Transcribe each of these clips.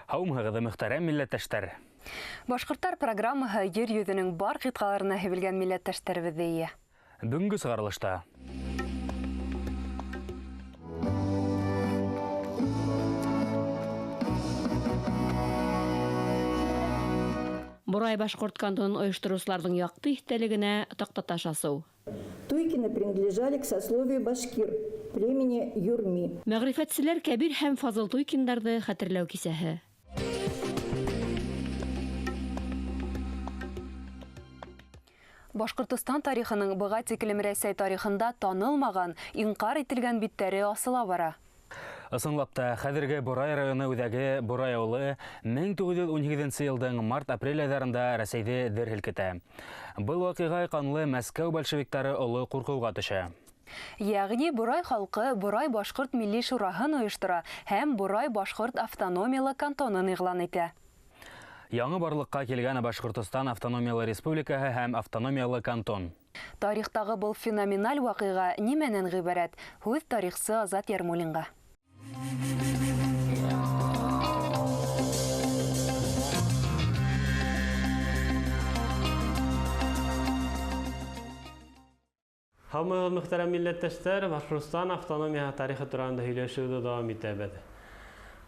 Һаумыһығыҙ, мөхтәрәм милләттәштәр. Башҡорттар программаһы ер йөҙөнөң бар ҡитғаларына һибелгән милләттәштәребеҙҙе йыя. Бөгөнгө сығарылышта Борай башҡорт кантонын ойоштороусыларҙың яҡты иҫтәлегенә таҡтаташ асыу. Туйкины принадлежали к сословию башкир, племени Юрми. Мәғрифәтселәр Кәбир һәм Фазыл Туйкиндарҙы хәтерләү кисәһе. Башҡортостан тарихының быға тиклем Рәсәй тарихында танылмаған, инҡар ителгән биттәре асыла бара. Ысынлап та, хәҙерге Борай районы үҙәге Борай ауылы 1918 йылдың март-апрель айҙарында Рәсәйҙе дер һелкетә. Был ваҡиға ҡанлы Мәскәү большевиктары оло ҡурҡыуға төшә. Йәғни Борай халҡы Борай башҡорт милли шураһын ойоштора һәм Борай башҡорт автономиялы кантонын иғлан итә. Яңы барлыҡҡа килгән Башҡортостан автономиялы республикаһы һәм автономиялы кантон. Тарихтағы был феноменаль ваҡиға нимәнән ғибәрәт? Һүҙ тарихсы Азат Ярмуллинға. Һаумыһығыҙ, мөхтәрәм милләттәштәр! Башҡортостан автономияһы тарихы тураһында һөйләшеүҙе дауам итәбеҙ.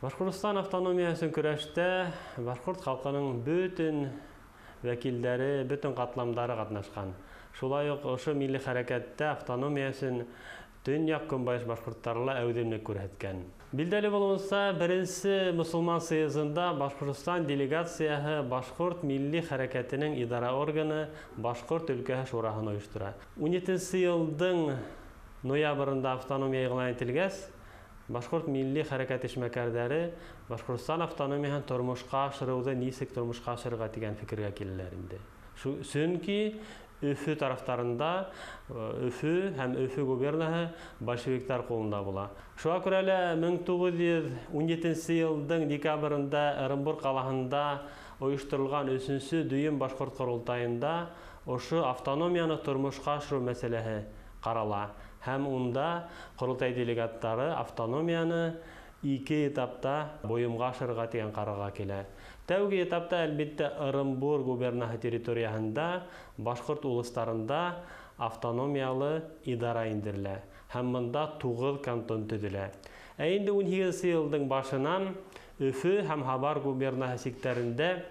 Башҡортостан автономияһы өсөн көрәштә башҡорт халҡының бөтөн вәкилдәре, бөтөн ҡатламдары ҡатнашҡан. Шулай уҡ ошо милли хәрәкәттә автономия өсөн төньяҡ-көнбайыш башҡорттары ла әүҙемлек күрһәткән. Билдәле булыуынса, беренсе мосолман съезында Башҡортостан делегацияһы башҡорт милли хәрәкәтенең идара органы Башҡорт өлкәһе шураһын ойоштора. 17 йылдың ноябрендә автономия иғлан ителгәс, башҡорт милли хәрәкәт эшмәкәрҙәре Башҡортостан автономияһын тормошҡа ашырыуҙы нисек тормошҡа ашырырға тигән фекергә киләләр инде. Сөнки Өфө тарафтарында Өфө һәм Өфө губернаһы большевиктар ҡулында була. Шуға күрә лә 1917 йылдың декабрендә Ырымбур ҡалаһында ойошторолған 3-нсө дөйөм башҡорт ҡоролтайында ошо автономияны тормошҡа ашырыу мәсьәләһе ҡарала. Һәм унда ҡоролтай делегаттары автономияны ике этапта бойомға ашырырға тигән ҡарарға килә. Тәүге этапта, әлбиттә, Ырымбур губернаһы территорияһында, башҡорт улустарында автономиялы идара индерелә һәм бында 9 кантон төҙөлә. Ә инде 18 йылдың башынан Өфө һәм Һабар губернаһы сиктәрендә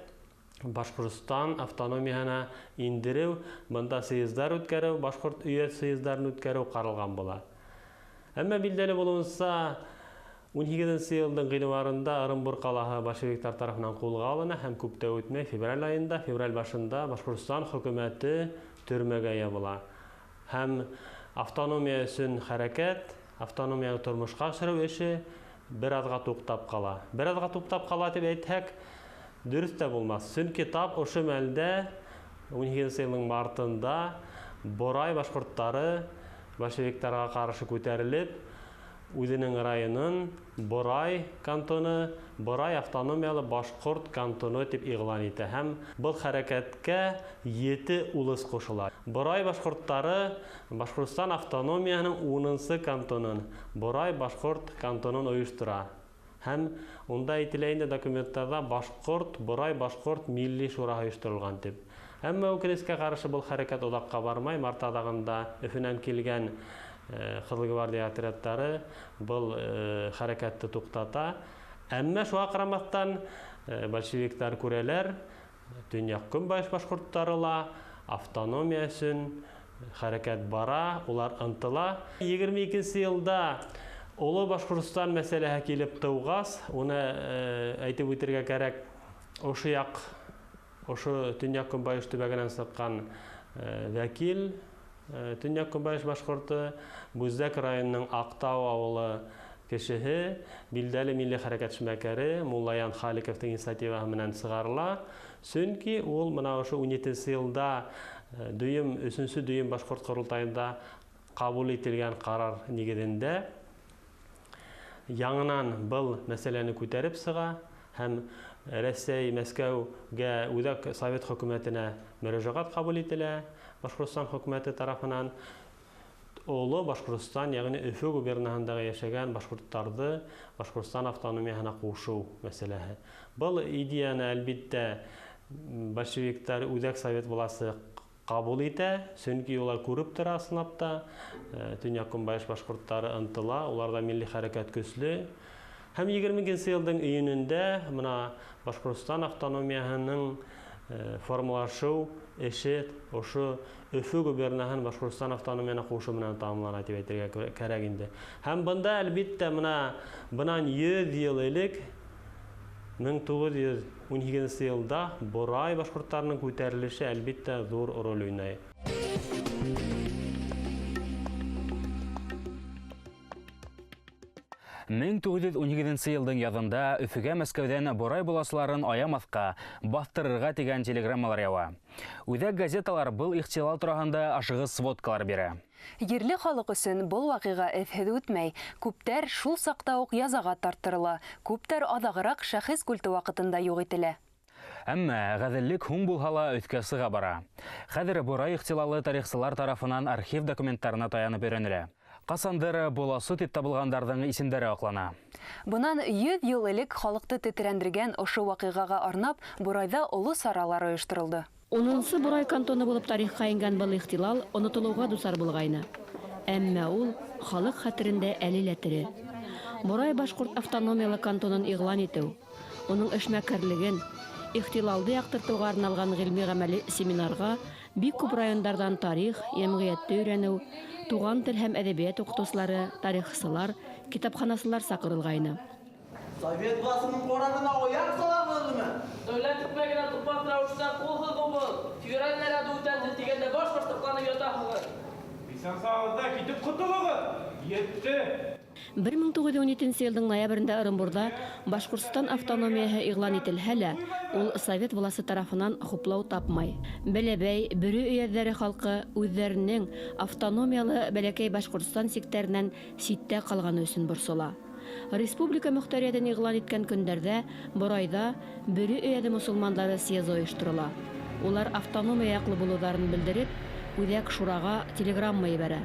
Башҡортостан автономияһына индереү, бында съездар үткәреү, башҡорт өйәҙ съездарын үткәреү ҡаралған була. Әммә билдәле булыуынса, 18 йылдың ғинуарында Ырымбур ҡалаһы большевиктар тарафынан ҡулға алына һәм күп тә үтмәй февраль айында, февраль башында Башҡортостан хөкүмәте төрмәгә ябыла. Һәм автономия өсөн хәрәкәт, автономияны тормошҡа ашырыу эше бер аҙға туҡтап ҡала. Бер аҙға туҡтап ҡала тип әйтһәк, дөрөҫ тә булмаҫ. Сөнки тап ошо мәлдә 18 йылдың мартында Борай башҡорттары большевиктарға ҡаршы күтәрелеп, үҙенең районын Борай кантоны, Борай автономиялы башҡорт кантоны тип иғлан итә һәм был хәрәкәткә 7 улус ҡушыла. Борай башҡорттары Башҡортостан автономияһының 10-нсы кантонын, Борай башҡорт кантонын ойоштора. Һәм унда әйтелә инде документтарҙа башҡорт, Борай башҡорт милли шураһы ойошторолған тип. Әммә үкенескә ҡаршы был хәрәкәт оҙаҡҡа бармай. Март аҙағында Өфөнән килгән Ҡыҙыл гвардия отрядтары был хәрәкәтте туҡтата. Әммә шуға ҡарамаҫтан большевиктар күрәләр, төньяҡ-көнбайыш башҡорттары ла автономия өсөн хәрәкәт бара, улар ынтыла. 22 йылда Оло Башҡортостан мәсьәләһе килеп тыуғас, уны әйтеп үтергә кәрәк, ошо яҡ, ошо төньяҡ-көнбайыш төбәгенән сыҡҡан вәкил, төньяҡ-көнбайыш башҡорто, Бүздәк районының Аҡтау ауылы кешеһе, билдәле милли хәрәкәт эшмәкәре Муллаян Халиковтың инициативаһы менән сығарыла. Сөнки ул мына ошо 17 йылда дөйөм, 3-нсө дөйөм башҡорт ҡоролтайында ҡабул ителгән ҡарар нигеҙендә яңынан был мәсьәләне күтәреп сыға һәм Рәсәй Мәскәүгә үҙәк Совет хөкүмәтенә мөрәжәғәт ҡабул ителә Башҡортостан хөкүмәте тарафынан. Оло Башҡортостан, йәғни Өфө губернаһындағы йәшәгән башҡорттарҙы Башҡортостан автономияһына ҡушыу мәсьәләһе. Был идеяны әлбиттә большевиктар Үҙәк Совет власы ҡабул итә, сөнки улар күреп тора ысынлап та, төньяҡ-көнбайыш башҡорттары ынтыла, уларҙа милли хәрәкәт көслө. Һәм 22 йылдың июнендә мына Башҡортостан автономияһының формалашыу эше ошо Өфө губернаһын Башҡортостан автономияһына ҡушыу менән тамамлана тип әйтергә кәрәк инде. Һәм бында әлбиттә мына бынан 100 йыл элек 1918 йылда Борай башҡорттарының күтәрелеше әлбиттә ҙур роль уйнай. Мең туғыҙ йөҙ ун һигеҙенсе йылдың яҙында Өфөгә Мәскәүҙән Борай боласыларын аямаҫҡа, баҫтырырға тигән телеграммалар яуа. Үҙәк газеталар был ихтилал тураһында ашығыс сводкалар бирә. Ерле халыҡ өсөн был ваҡиға эҙһеҙ үтмәй. Күптәр шул саҡта уҡ язаға тарттырыла, күптәр аҙағыраҡ шәхес культы ваҡытында юҡ ителә. Әммә ғәҙеллек һуң булһа ла өҫкә сыға бара. Хәҙер Борай ихтилалы тарихсылар тарафынан архив документтарына таянып өйрәнелә. Ҡасандыр боласы тип табылғандарҙың исемдәре аҡлана. Бынан 100 йыл элек халыҡты тетрәндергән ошо ваҡиғаға арнап Борайҙа оло саралар ойошторолдо. 10-нсы Борай кантоны булып тарихҡа ингән был ихтилал онотолоуға дусар булғайны. Әммә ул халыҡ хәтерендә әле лә тере. Борай башҡорт автономиялы кантонын иғлан итеү, уның эшмәкәрлеген, ихтилалды яҡтыртыуға арналған ғилми ғәмәли семинарға бик күп райондарҙан тарих, йәмғиәтте өйрәнеү, туған тел һәм әҙәбиәт уҡытыусылары, тарихсылар, китапханасылар саҡырылғайны. Совет власының ҡоралына аяҡ салабыҙмы? Дәүләт хөкүмәтенә тупаҫ рәүештә ҡул һуҙыуыбыҙ, федераль наряды үтәлде тигәндә баш баштыҡланып ятаһығыҙ. Бисансағыҙ да китеп ҡотолоғоҙ. Етте. 1917 йылдың ноябрендә Ырымбурҙа Башҡортостан автономияһы иғлан ителһә лә, ул совет власы тарафынан хуплау тапмай. Бәләбәй, Бөрө өйәҙҙәре халҡы үҙҙәренең автономиялы бәләкәй Башҡортостан сиктәренән ситтә ҡалғаны өсөн борсола. Республика мөхтәриәтен иғлан иткән көндәрҙә Борайҙа Бөрө өйәҙе мосолмандары съезы ойошторола. Улар автономия яҡлы булыуҙарын белдереп, Үҙәк шураға телеграмма ебәрә.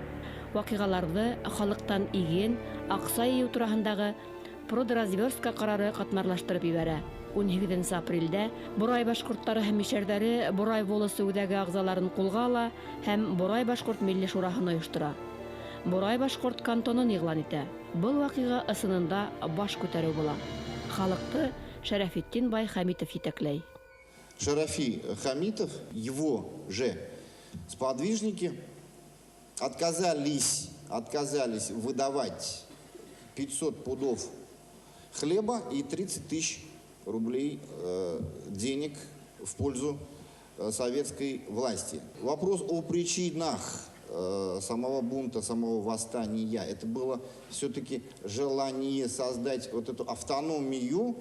Ваҡиғаларҙы халыҡтан иген, аҡса йыйыу тураһындағы продразверстка ҡарары ҡатмарлаштырып ебәрә. 18 апрелдә Борай башҡорттары һәм мишәрҙәре Борай волосы үҙәге ағзаларын ҡулға ала һәм Борай башҡорт милли шураһын ойоштора. Борай башҡорт кантонын иғлан итә. Был ваҡиға ысынында баш күтәреү була. Халыҡты Шәрәфетдин бай Хәмитов етәкләй. Шарафи Хамитов, его же сподвижники отказались выдавать 500 пудов хлеба и 30 тысяч рублей денег в пользу советской власти. Вопрос о причинах самого бунта, самого восстания. Это было все-таки желание создать вот эту автономию,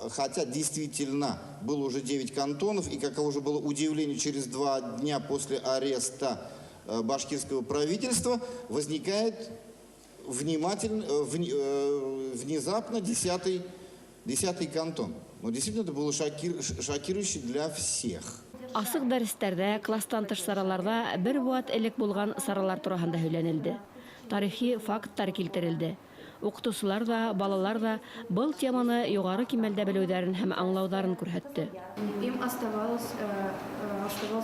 хотя действительно было уже 9 кантонов, и каково же было удивление, через 2 дня после ареста башкирского правительства возникает внезапно 10-й кантон. Но действительно это было шокирующе для всех. Асыҡ дәрестәрҙә, кластан тыш сараларҙа бер быуат элек булған саралар тураһында һөйләнелде. Тарихи факттар килтерелде. Уҡытыусылар ҙа, балалар ҙа был теманы юғары кимәлдә белеүҙәрен һәм аңлауҙарын күрһәтте. Им оставался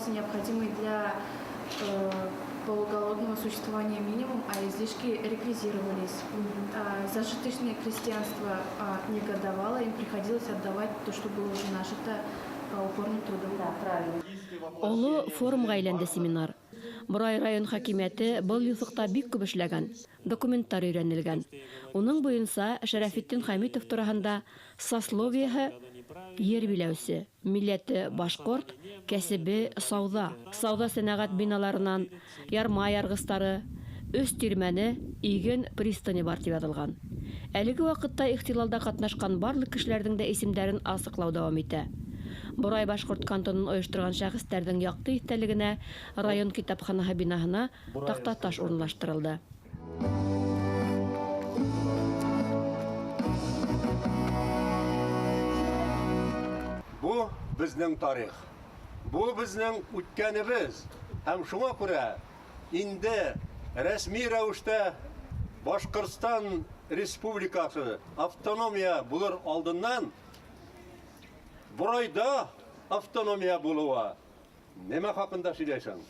необходимый для полуголодного существования минимум, а излишки реквизировались. Зажиточное крестьянство негодовало, им приходилось отдавать то, что было уже нажито упорным трудом. Да, правильно. Оло форумға әйләнде семинар. Борай район хакимиәте был юҫыҡта бик күп эшләгән, документтар өйрәнелгән. Уның буйынса Шәрәфетдин Хәмитов тураһында сословиеһы ер биләүсе, милләте башҡорт, кәсебе сауҙа, сауҙа сәнәғәт биналарынан ярма ярғыстары, өс тирмәне, иген пристане бар тип яҙылған. Әлеге ваҡытта ихтилалда ҡатнашҡан барлыҡ кешеләрҙең дә исемдәрен асыҡлау дауам итә. Борай башҡорт кантонын ойошторған шәхестәрҙең яҡты иҫтәлегенә район китапханаһы бинаһына таҡтаташ урынлаштырылды. Бу беҙҙең тарих, бу беҙҙең үткәнебеҙ. Һәм шуңа күрә инде Рәсми рәүештә Башҡортостан Республикасы автономия булыр алдыннан Борайда автономия булыуы нимә хаҡында һөйләйһең?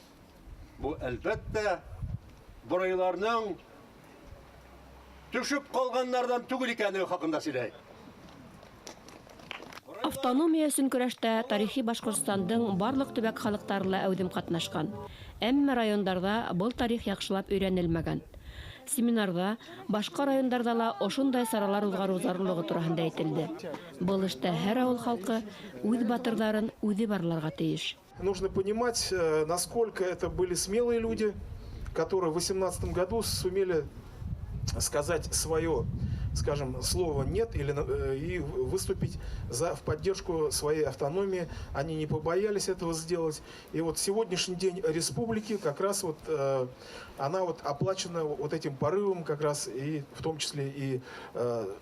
Бу, әлбәттә, борайларның төшөп ҡалғандарҙан түгел икәнлеге хаҡында һөйләй. Автономия өсөн көрәштә тарихи Башҡортостандың барлыҡ төбәк халыҡтары ла әүҙем ҡатнашҡан. Әммә райондарҙа был тарих яҡшылап өйрәнелмәгән. Семинарҙа башҡа райондарҙа ла ошондай саралар уҙғарыу зарурлығы тураһында әйтелде. Был эштә һәр ауыл халҡы үҙ батырҙарын үҙе барларға тейеш. Нужно понимать, насколько это были смелые люди, которые в 18 году сумели сказать свое, скажем, слово «нет» или, и выступить в поддержку своей автономии. Они не побоялись этого сделать. И вот сегодняшний день республики как раз вот, она вот оплачена вот этим порывом как раз, и в том числе и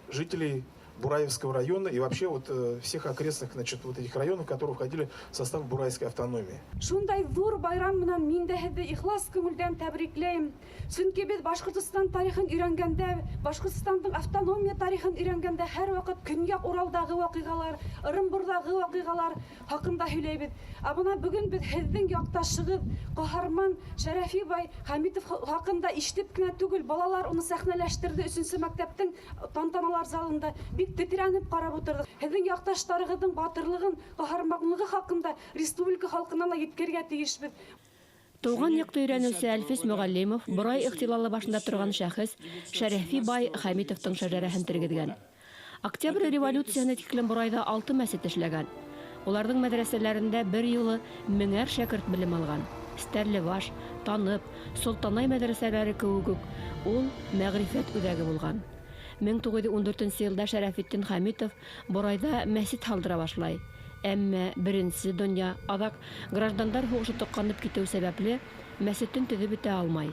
жителей Бураевского района и вообще вот всех окрестных, значит, вот этих районов, которые входили в состав Бураевской автономии. Шундай ҙур байрам менән мин дә һеҙҙе ихлас күңелдән тәбрикләйем. Сөнки беҙ Башҡортостан тарихын өйрәнгәндә, Башҡортостандың автономия тарихын өйрәнгәндә һәр ваҡыт Көньяҡ Уралдағы ваҡиғалар, Ырымбурҙағы ваҡиғалар хаҡында һөйләйбеҙ. Ә бына бөгөн беҙ һеҙҙең яҡташығыҙ ҡаһарман Шәрәфи бай Хәмитов хаҡында ишетеп кенә түгел, балалар уны сәхнәләштерҙе өсөнсө мәктәптең тантаналар залында. Бик тетрәнеп ҡарап ултырҙыҡ. Һеҙҙең яҡташтарығыҙҙың батырлығын, ҡаһарманлығы хаҡында республика халҡына ла еткерергә тейешбеҙ. Тыуған яҡты өйрәнеүсе Әлфис Мөғәллимов Борай ихтилалы башында торған шәхес Шәрәфи бай Хәмитовтың шәжәрәһен тергеҙгән. Октябрь революцияһына тиклем Борайҙа 6 мәсет эшләгән. Уларҙың мәҙрәсәләрендә бер юлы меңәр шәкерт белем алған. Стәрлебаш, Танып, Солтанай мәҙрәсәләре кеүек үк ул мәғрифәт үҙәге булған. 1914 йылда Шәрәфетдин Хәмитов Борайҙа мәсет һалдыра башлай. Әммә беренсе донъя аҙаҡ граждандар һуғышы тоҡҡанып китеү сәбәпле мәсеттен төҙөп бөтә алмай.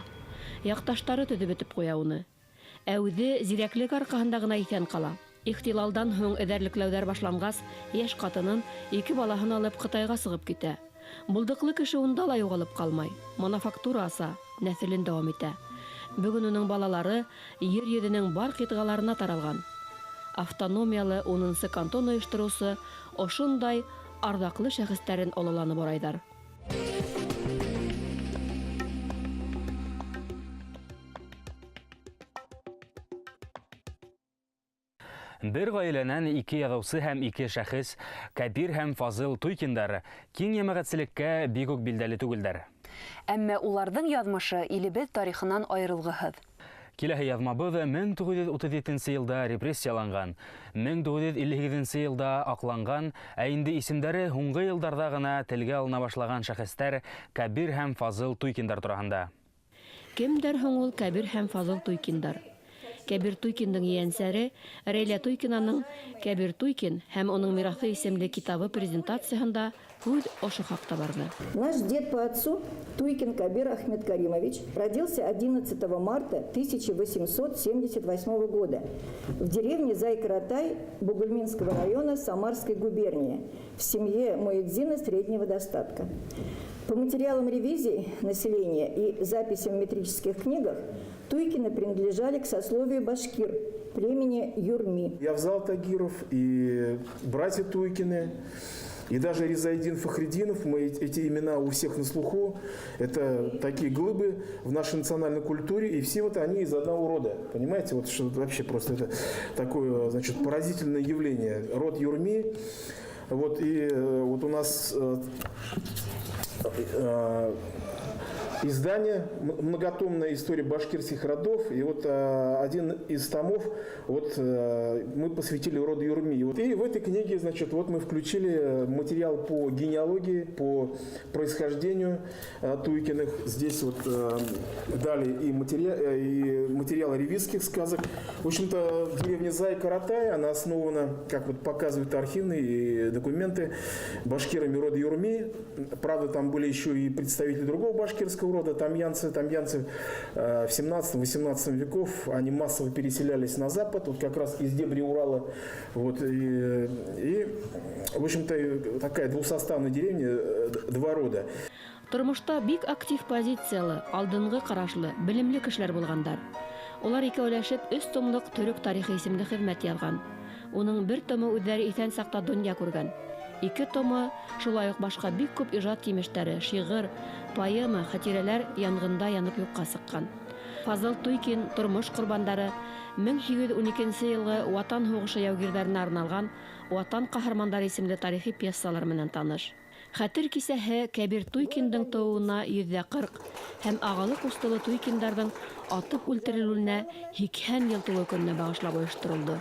Яҡташтары төҙөп бөтөп ҡуя уны. Ә үҙе зирәклек арҡаһында ғына иҫән ҡала. Ихтилалдан һуң эҙәрлекләүҙәр башланғас, йәш ҡатынын, ике балаһын алып Ҡытайға сығып китә. Булдыҡлы кеше унда ла юғалып ҡалмай. Мануфактура аса, нәҫелен дауам итә. Бөгөн уның балалары ер йөҙөнөң бар ҡитғаларына таралған. Автономиялы 10-нсы кантон ойоштороусы ошондай арҙаҡлы шәхестәрен ололаны борайҙар. Бер ғаиләнән ике яҙыусы һәм ике шәхес Кәбир һәм Фазыл Туйкиндар киң йәмәғәтселеккә бик үк билдәле түгелдәр. Әммә уларҙың яҙмышы илебеҙ тарихынан айырылғыһыҙ. Киләһе яҙмабыҙ 1937 йылда репрессияланған, 1958 йылда аҡланған, ә инде исемдәре һуңғы йылдарҙа ғына телгә алына башлаған шәхестәр Кәбир һәм Фазыл Туйкиндар тураһында. Кемдәр һуң ул Кәбир һәм Фазыл Туйкиндар? Кәбир Туйкиндың ейәнсәре Рәйлә Туйкинаның Кәбир Туйкин һәм уның мираҫы исемле китабы презентацияһында һүҙ ошо хаҡта барҙы. Наш дед по отцу Туйкин Кабир Ахмед Каримович родился 11 марта 1878 года в деревне Зайкаратай Бугульминского района Самарской губернии в семье муэдзина среднего достатка. По материалам ревизии населения и записям в метрических книгах Туйкины принадлежали к сословию башкир, племени Юрми. И Афзал Тагиров, и братья Туйкины, и даже Ризаэддин Фахретдинов, мы эти имена у всех на слуху, это такие глыбы в нашей национальной культуре, и все вот они из одного рода, понимаете, вот что вообще просто это такое, значит, поразительное явление. Род Юрми, вот, и вот у нас издание «Многотомная история башкирских родов». И вот один из томов вот, мы посвятили роду Юрми. И в этой книге, значит, вот мы включили материал по генеалогии, по происхождению Туйкиных. Здесь вот дали и материалы ревизских сказок. В общем-то, деревня Зай-Каратай, она основана, как вот показывают архивные документы, башкирами рода Юрми. Правда, там были еще и представители другого башкирского рода, тамьянцы. Тамьянцы в 17-18 веков, они массово переселялись на запад, вот как раз из дебри Урала. Вот, и в общем-то, такая двусоставная деревня, два рода. Тормошта бик актив позициялы, алдынғы ҡарашлы, белемле кешеләр булғандар. Улар икәүләшеп 3 томлыҡ Төрөк тарихы исемле хеҙмәт яҙған. Уның бер томы үҙҙәре иҫән саҡта донъя күргән. 2 томы, шулай уҡ башҡа бик күп ижад емештәре, шиғыр, поэма, хатирәләр янғында янып юҡҡа сыҡҡан. Фазыл Туйкин тормош ҡорбандары 1812 йылғы Ватан һуғышы яугирҙәренә арналған Ватан ҡаһармандары исемле тарихи пьесалар менән таныш. Хәтер кисәһе Кәбир Туйкиндың тыуыуына 140 һәм ағалы ҡустылы Туйкиндарҙың атып үлтерелеүенә 80 йыл тулыу көнөнә бағышлап ойошторолдо.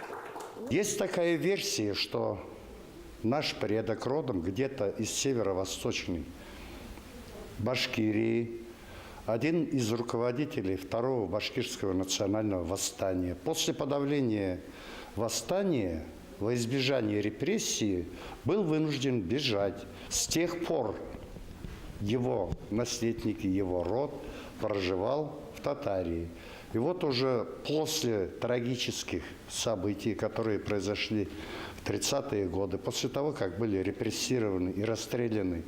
Есть такая версия, что наш предок родом где-то из северо-восточной Башкирии, один из руководителей второго башкирского национального восстания. После подавления восстания, во избежание репрессии, был вынужден бежать. С тех пор его наследники, его род проживал в Татарии. И вот уже после трагических событий, которые произошли в 30-е годы, после того, как были репрессированы и расстреляны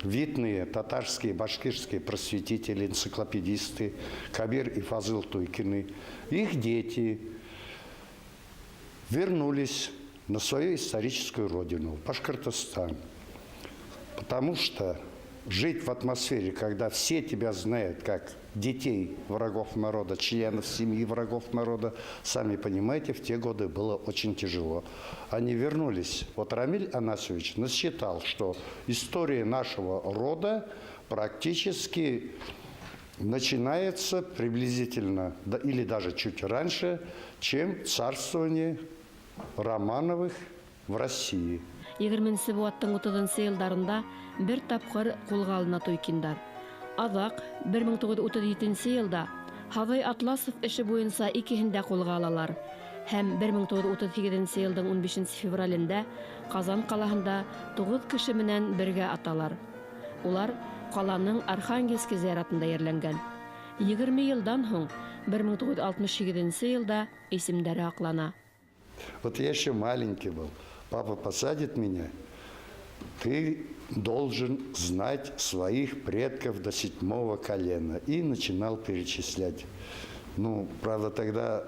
видные татарские, башкирские просветители, энциклопедисты Кабир и Фазыл Туйкины, их дети вернулись на свою историческую родину, в Башкортостан. Потому что жить в атмосфере, когда все тебя знают как детей врагов народа, членов семьи врагов народа, сами понимаете, в те годы было очень тяжело. Они вернулись. Вот Рамиль Анасович насчитал, что история нашего рода практически начинается приблизительно или даже чуть раньше, чем царствование Романовых в России. 20-нсе быуаттың 30-нсы йылдарында бер тапҡыр ҡулға алына Туйкиндар. Аҙаҡ 1937 йылда Һаҙый Атласов эше буйынса икеһен дә ҡулға алалар. Һәм 1938 йылдың 15 февралендә Ҡазан ҡалаһында 9 кеше менән бергә аталар. Улар ҡаланың Архангельский зыяратында ерләнгән. 20 йылдан һуң 1968 йылда исемдәре аҡлана. Вот я еще маленький был. Папа посадит меня. Ты должен знать своих предков до 7-го колена. И начинал перечислять. Ну, правда, тогда...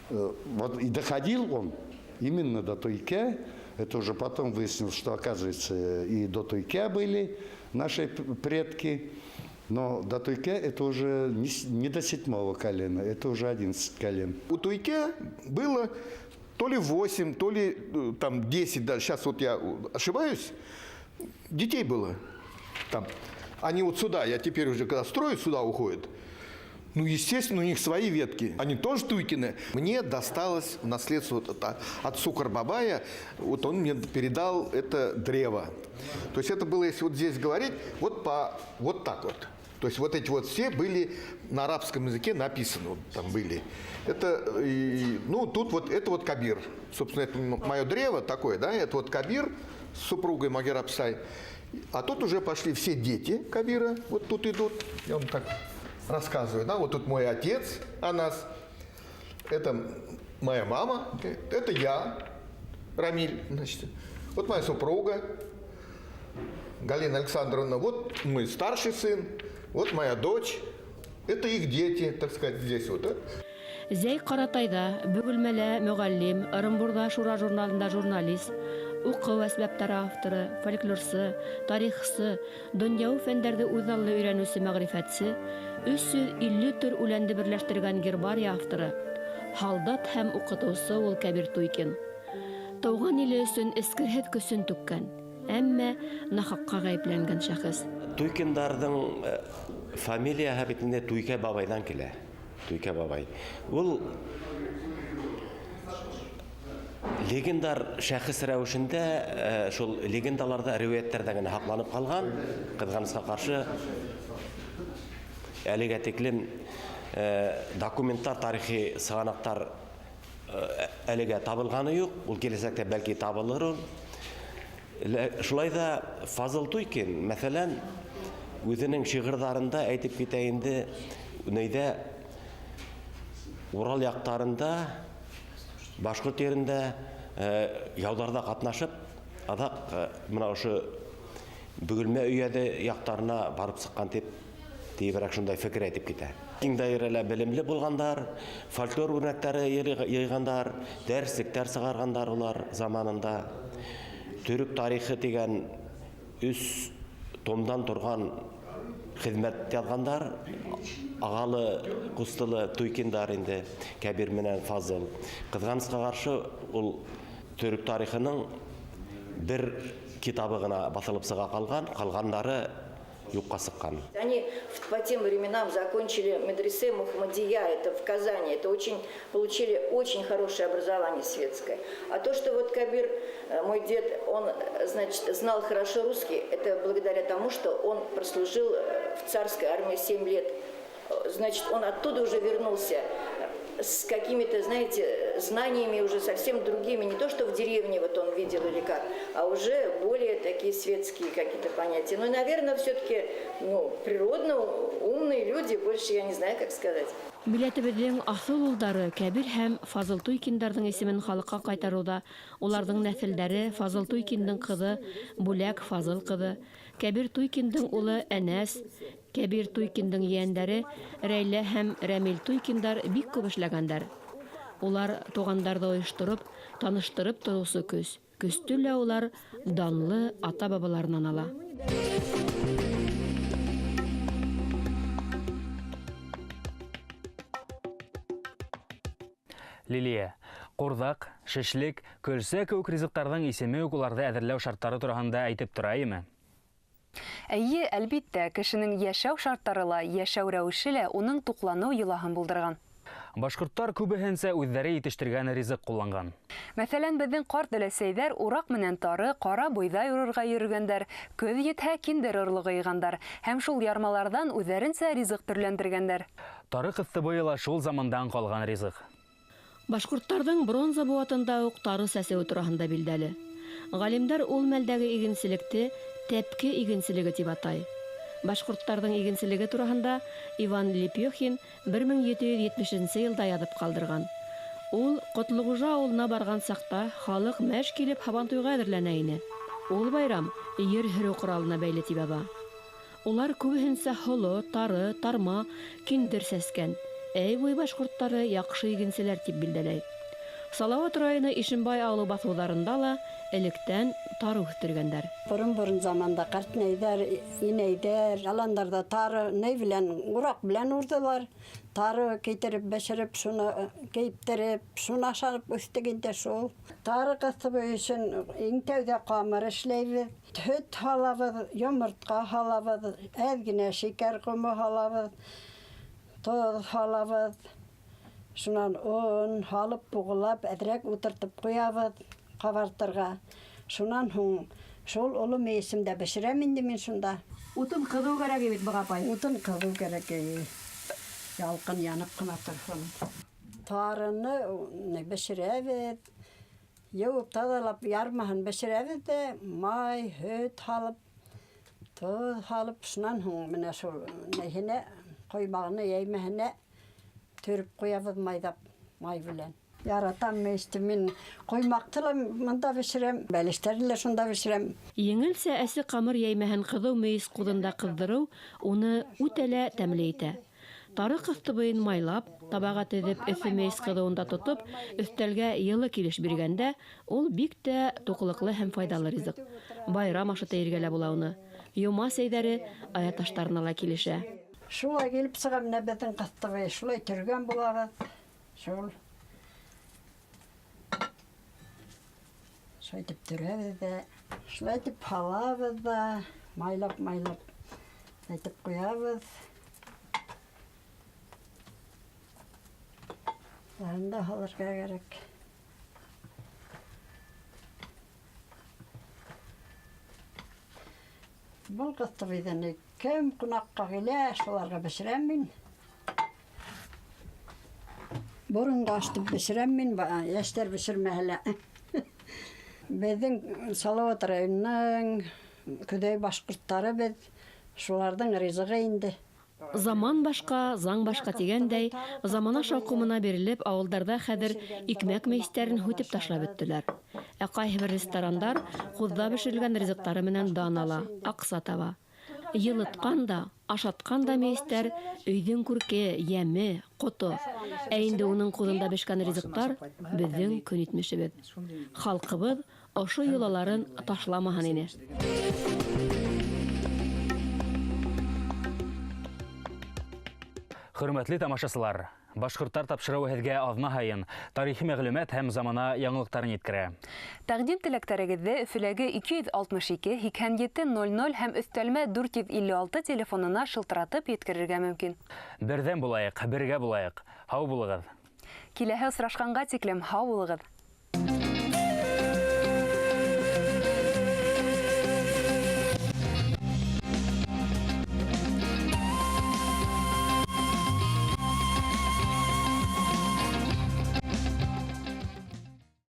вот и доходил он именно до Туйке. Это уже потом выяснилось, что, оказывается, и до Туйке были наши предки. Но до Туйке это уже не до 7-го колена, это уже 11 колен. У Туйке было то ли 8, то ли там 10, даже сейчас вот я ошибаюсь, детей было там. Они вот сюда, я теперь уже когда строю, сюда уходят. Ну, естественно, у них свои ветки. Они тоже Туйкины. Мне досталось в наследство вот от Сукар-Бабая, вот он мне передал это древо. То есть это было, если вот здесь говорить, вот, вот так вот. То есть вот эти вот все были на арабском языке написаны, вот там были. Это, ну, тут вот, это вот Кабир. Собственно, это мое древо такое, да, это вот Кабир с супругой Магер Апсай. А тут уже пошли все дети Кабира, вот тут идут, я вам так рассказываю, да, вот тут мой отец Анас, это моя мама, это я, Рамиль, значит, вот моя супруга Галина Александровна, вот мой старший сын, вот моя дочь, это их дети, так сказать, здесь вот. Да? Зәй Ҡаратайҙа, Бөгөлмәлә мөғәллим, Ырымбурҙа Шура журналында журналист, уҡыу әсбаптары авторы, фольклорсы, тарихсы, донъяуи фәндәрҙе үҙаллы өйрәнеүсе мәғрифәтсе, 350 төр үләнде берләштергән гербария авторы, һалдат һәм уҡытыусы ул Кәбир Туйкин. Тыуған иле өсөн эскерһеҙ көсөн түккән, әммә нахаҡҡа ғәйепләнгән шәхес. Туйкиндарҙың фамилияһы бит инде Туйкә бабайҙан килә. Туйкә бабай. Ул легендар шәхес рәүешендә шул легендаларҙа, риүәйәттәрҙә генә һаҡланып ҡалған. Ҡыҙғанысҡа ҡаршы әлегә тиклем документтар, тарихи сығанаҡтар әлегә табылғаны юҡ. Ул киләсәктә бәлки табылыр ул. Шулай ҙа Фазыл Туйкин, мәҫәлән, үҙенең шиғырҙарында әйтеп китә инде, нейҙә Урал яҡтарында, башҡорт ерендә яуҙарҙа ҡатнашып, аҙаҡ мына ошо Бөгөлмә өйәҙе яҡтарына барып сыҡҡан тип тиеберәк шундай фекер әйтеп китә. Киң даирәлә белемле булғандар, фольклор үрнәктәре йыйғандар, дәреслектәр сығарғандар улар заманында. Төрөк тарихы тигән 3 томдан торған хеҙмәт яҙғандар. Ағалы, ҡустылы Туйкиндар инде, Кәбир менән Фазыл. Ҡыҙғанысҡа ҡаршы, ул төрөк тарихының бер китабы ғына баҫылып сыға ҡалған, ҡалғандары юҡҡа сыҡҡан. Они по тем временам закончили медресе Мухаммадия, это в Казани, это очень, получили очень хорошее образование светское. А то, что вот Кабир, мой дед, он, значит, знал хорошо русский, это благодаря тому, что он прослужил в царской армии 7 лет. Значит, он оттуда уже вернулся с какими-то, знаете, знаниями уже совсем другими, не то, что в деревне вот он видел или как, а уже более такие светские какие-то понятия. Ну, наверное, все-таки, ну, природно умные люди, больше я не знаю, как сказать. Милләтебеҙҙең аҫыл улдары Кәбир һәм Фазыл Туйкиндарҙың исемен халыҡҡа ҡайтарыуҙа уларҙың нәҫелдәре Фазыл Туйкиндың ҡыҙы Бүләк Фазыл ҡыҙы, Кәбир Туйкиндың улы Әнәс, Кәбир Туйкиндың ейәндәре Рәйлә һәм Рәмил Туйкиндар бик күп эшләгәндәр. Улар туғандарҙы ойоштороп, таныштырып тороусы көс. Көстө лә улар данлы ата-бабаларынан ала. Лилия, ҡурҙаҡ, шешлек, көлсә кеүек ризыҡтарҙың исеме үк уларҙы әҙерләү шарттары тураһында әйтеп тора име? Әйе, әлбиттә, кешенең йәшәү шарттары ла, йәшәү рәүеше лә уның туҡланыу йолаһын булдырған. Башҡорттар күбеһенсә үҙҙәре етештергән ризыҡ ҡулланған. Мәҫәлән, беҙҙең ҡарт өләсәйҙәр ураҡ менән тары, ҡара бойҙай урырға йөрөгәндәр, көҙ етһә киндер орлоғо йыйғандар һәм шул ярмаларҙан үҙҙәренсә ризыҡ төрләндергәндәр. Тары ҡыҫтыбыйы ла шул замандан ҡалған ризыҡ. Башҡорттарҙың бронза быуатында уҡ тары сәсеүе тураһында билдәле. Ғалимдар ул мәлдәге игенселекте тәпке игенселеге тип атай. Башҡорттарҙың игенселеге тураһында Иван Лепехин 1770 йылда яҙып ҡалдырған. Ул Ҡотлоғужа ауылына барған саҡта халыҡ мәш килеп һабантуйға әҙерләнә ине. Ул байрам ер һөрөү ҡоралына бәйле тип яҙа. Улар күбеһенсә һоло, тары, тарма, киндер сәскән. Әй буй башҡорттары яҡшы игенселәр тип билдәләй. Салауат районы Ишембай ауылы баҫыуҙарында ла электән тары үҫтергәндәр. Борон-борон заманда ҡартнәйҙәр, инәйҙәр, яландарҙа тары ней белән, ураҡ белән урҙылар. Тары китереп, бешереп, шуны кейептереп, шуны ашап үҫтек инде шул. Тары ҡыҫыбы өсөн иң тәүҙә ҡамыр эшләйбеҙ. Һөт һалабыҙ, йомортҡа һалабыҙ, әҙ генә шикәр ҡомо һалабыҙ, тоҙ һалабыҙ. Шунан он һалып, буғылап, әҙерәк ултыртып ҡуябыҙ ҡабартырға. Шунан һуң шул оло мейесемдә бешерәм инде мин шунда. Утын ҡыҙыу кәрәк бит быға, апай. Утын ҡыҙыу кәрәк. Ялҡын янып ҡына торһон. Тарыны бешерәбеҙ. Йыуып, таҙалап, ярмаһын бешерәбеҙ ҙә, май, һөт һалып, тоҙ һалып, шунан һуң менә шул нәйһенә, ҡоймағына, йәймәһенә төрөп ҡуябыҙ майҙап, май белән. Яратам мейесте мин. Ҡоймаҡты ла мында бешерәм, бәлештәрҙе лә шунда бешерәм. Еңелсә әсе ҡамыр йәймәһен ҡыҙыу мейес ҡуҙында ҡыҙҙырыу уны үтә лә тәмле итә. Тары ҡыҫтыбыйын майлап, табаға теҙеп, эҫе мейес ҡыҙыуында тотоп, өҫтәлгә йылы килеш биргәндә, ул бик тә туҡлыҡлы һәм файҙалы ризыҡ. Байрам ашы тейергә лә була уны. Йома сәйҙәре аяташтарына ла килешә. Шулай килеп сыға менә беҙҙең ҡыҫтыбый, шулай төргән булабыҙ. Шул. Шулай итеп төрәбеҙ ҙә, шулай итеп һалабыҙ ҙа, майлап-майлап әйтеп ҡуябыҙ. Анда һалырға кәрәк. Был ҡыҫтыбыйҙы кем ҡунаҡҡа килә, шуларға бешерәм мин. Боронға ашытып бешерәм мин, йәштәр бешермәһә лә. Беҙҙең Салауат районының Көҙәй башҡорттары беҙ, шуларҙың ризығы инде. Заман башҡа, заң башҡа тигәндәй, замана шауҡымына бирелеп, ауылдарҙа хәҙер икмәк мейестәрен һүтеп ташлап бөттөләр. Ә ҡайһы бер ресторандар ҡуҙҙа бешерелгән ризыҡтары менән дан ала, аҡса таба. Йылытҡан да, ашатҡан да мейестәр өйҙөң күрке, йәме, ҡото. Ә инде уның ҡуҙында бешкән ризыҡтар беҙҙең көн итмешебеҙ. Халҡыбыҙ ошо йолаларын ташламаһын ине. Хөрмәтле тамашасылар, Башҡорттар тапшырыуы һеҙгә аҙна һайын тарихи мәғлүмәт һәм замана яңылыҡтарын еткерә. Тәҡдим теләктәрегеҙҙе Өфөләге 262 87 00 һәм өҫтәлмә 456 телефонына шылтыратып еткерергә мөмкин. Берҙәм булайыҡ, бергә булайыҡ. Һау булығыҙ. Киләһе осрашҡанға тиклем һау булығыҙ.